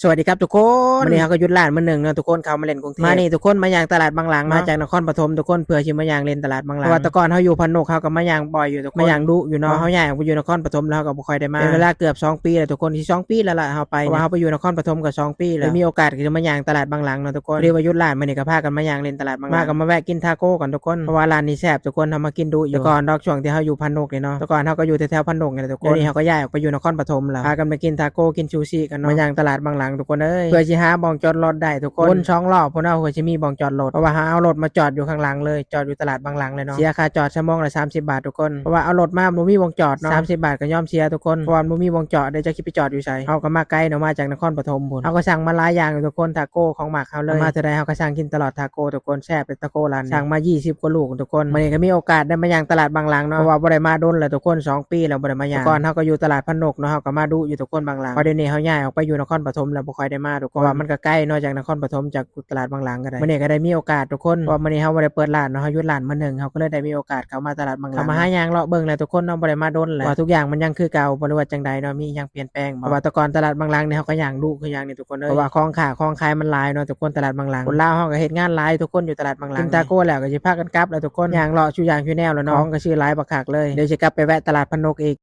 ສະຫວັດດີຄັບທຸກຄົນ ມື້ນີ້ເຮົາກໍຢຸດລ້ານມື້ໜຶ່ງເນາະທຸກຄົນ ເຂົ້າມາເລ່ນກຸງເທບ. ມານີ້ທຸກຄົນ ມາຍ່າງຕະຫຼາດບັງຫຼັງເນາະ ມາຈາກນະຄອນປະຖົມທຸກຄົນ ເພື່ອຊິມາຍ່າງເຫຼັ້ນຕະຫຼາດບັງຫຼັງ ເພາະວ່າແຕ່ກ່ອນເຮົາຢູ່ພັນນົກ ເຮົາກໍມາຍ່າງບໍ່ຢູ່ທຸກຄົນ ມາຍ່າງດຸຢູ່ເນາະ ເພາະວ່າເຮົາຍ້າຍອອກໄປຢູ່ນະຄອນປະຖົມແລ້ວ ເຮົາກໍບໍ່ຄ່ອຍໄດ້ມາ ເປັນເວລາເກືອບສອງປີແລ້ວທຸກຄົນ ຊິສອງປີແລ້ວລະເຮົາໄປ ເພາະວ່າເຮົາໄປຢູ່ນະຄອນປະຖົມກໍສອງປີແລ້ວ ມີໂອກາດກໍຊິມາຍ່າງຕະຫຼາດບັງຫຼັງເນາະທຸກຄົນ. ພໍດີວ່າຢຸດລ້ານມື້ນີ້ກໍພາກັນມາຍ່າງເຫຼັ້ນຕະຫຼາດບັງຫຼັງ ມາກໍມາແວະກິນທາໂກ້ກ່ອນທຸກຄົນ ເພາະວ່າຮ້ານນີ້ແຊບທຸກຄົນ ເຮົາມາກິນດຸຢູ່ ແຕ່ກ່ອນດອກ ຊ່ວງທີ່ເຮົາຢູ່ພັນນົກນີ້ເນາະ ແຕ່ກ່ອນເຮົາກໍຢູ່ແຖວໆພັນນົກນີ້ແຫຼະທຸກຄົນ ດຽວນີ້ເຮົາກໍຍ້າຍອອກໄປຢູ່ນະຄອນປະຖົມແລ້ວ ພາກັນໄປກິນທາໂກ້ ກິນຊູຊິກັນເນາະ ມາຍ່າງຕະຫຼາດບັງຫຼັງທຸກຄົນເອີຍ ເພື່ອຊິຫາບ່ອນຈອດລົດໄດ້ທຸກຄົນ ວົນສອງຮອບພຸ້ນເນາະ ເພື່ອຊິມີບ່ອນຈອດລົດ ເພາະວ່າເຮົາເອົາລົດມາຈອດຢູ່ຂ້າງຫຼັງເລີຍ ຈອດຢູ່ຕະຫຼາດບັງຫຼັງເລີຍເນາະ ເສຍຄ່າຈອດຊົ່ວໂມງລະສາມສິບບາດທຸກຄົນ ເພາະວ່າເອົາລົດມາມັນບໍ່ມີບ່ອນຈອດເນາະ ສາມສິບບາດກໍຍອມເສຍທຸກຄົນ ເພາະວ່າມັນບໍ່ມີບ່ອນຈອດເດ້ ຈັກຊິໄປຈອດຢູ່ໃສ ເຮົາກໍມາໄກເນາະ ມາຈາກນະຄອນປະຖົມພຸ້ນ ເຮົາກໍສັ່ງມາຫຼາຍຢ່າງຢູ່ທຸກຄົນ ທາໂກ້ຂອງມັກເຮົາເລີຍ ມາເທື່ອໃດເຮົາກໍສັ່ງກິນຕະຫຼອດທາໂກ້ທຸກຄົນ ແຊບເດ້ ຕະໂກລັນ ສັ່ງມາ ยี่สิบ ກວ່າລູກທຸກຄົນ ມື້ນີ້ກໍມີໂອກາດໄດ້ມາຍ່າງຕະຫຼາດບັງຫຼັງເນາະ ເພາະວ່າບໍ່ໄດ້ມາດົນແລ້ວທຸກຄົນ ສອງປີແລ້ວບໍ່ໄດ້ມາຍ່າງ ແຕ່ກ່ອນເຮົາກໍຢູ່ຕະຫຼາດພັນນົກເນາະ ເຮົາກໍມາດຸຢູ່ທຸກຄົນ ບັງຫຼັງ ເພາະດຽວນີ້ເຮົາຍ້າຍອອກໄປຢູ່ນະຄອນປະຖົມແລ້ວ ບໍ່ຄ່ອຍໄດ້ມາທຸກຄົນ ເພາະວ່າມັນກໍໄກເນາະ ຈາກນະຄອນປະຖົມ ຈາກຕະຫຼາດບັງຫຼັງກໍໄດ້ ມື້ນີ້ກໍໄດ້ມີໂອກາດທຸກຄົນ ເພາະວ່າມື້ນີ້ເຮົາບໍ່ໄດ້ເປີດຮ້ານເນາະ ເຮົາຢຸດຮ້ານມື້ໜຶ່ງ ເຮົາກໍເລີຍໄດ້ມີໂອກາດເຂົ້າມາຕະຫຼາດບັງຫຼັງ ເຂົ້າມາຫາຍ່າງເລາະເບິ່ງແຫຼະທຸກຄົນເນາະ ບໍ່ໄດ້ມາດົນແລ້ວ ວ່າທຸກຢ່າງມັນຍັງຄືເກົ່າບໍ່ ຫຼືວ່າຈັ່ງໃດເນາະ ມີຫຍັງປ່ຽນແປງບໍ່ ເພາະວ່າແຕ່ກ່ອນຕະຫຼາດບັງຫຼັງນີ້ ເຮົາກໍຍ່າງດຸຄືຢ່າງນີ້ທຸກຄົນເອີຍ ເພາະວ່າຂອງຄ້າຂອງຂາຍມັນຫຼາຍເນາະທຸກຄົນ ຕະຫຼາດບັງຫຼັງ ຄົນລາວເຮົາກໍເຮັດງານຫຼາຍທຸກຄົນ ຢູ່ຕະຫຼາດບັງຫຼັງ ກິນທາໂກ້ແລ້ວກໍຊິພາກັນກັບແລ້ວທຸກຄົນ ຍ່າງເລາະສູ່ຢ່າງສູ່ແນວແລ້ວເນາະ ຂອງກໍຊື້ຫຼາຍບັກຄັກເລີຍ ດຽວຊິກັບໄປແວະຕະຫຼາດພັນນົກອີກ.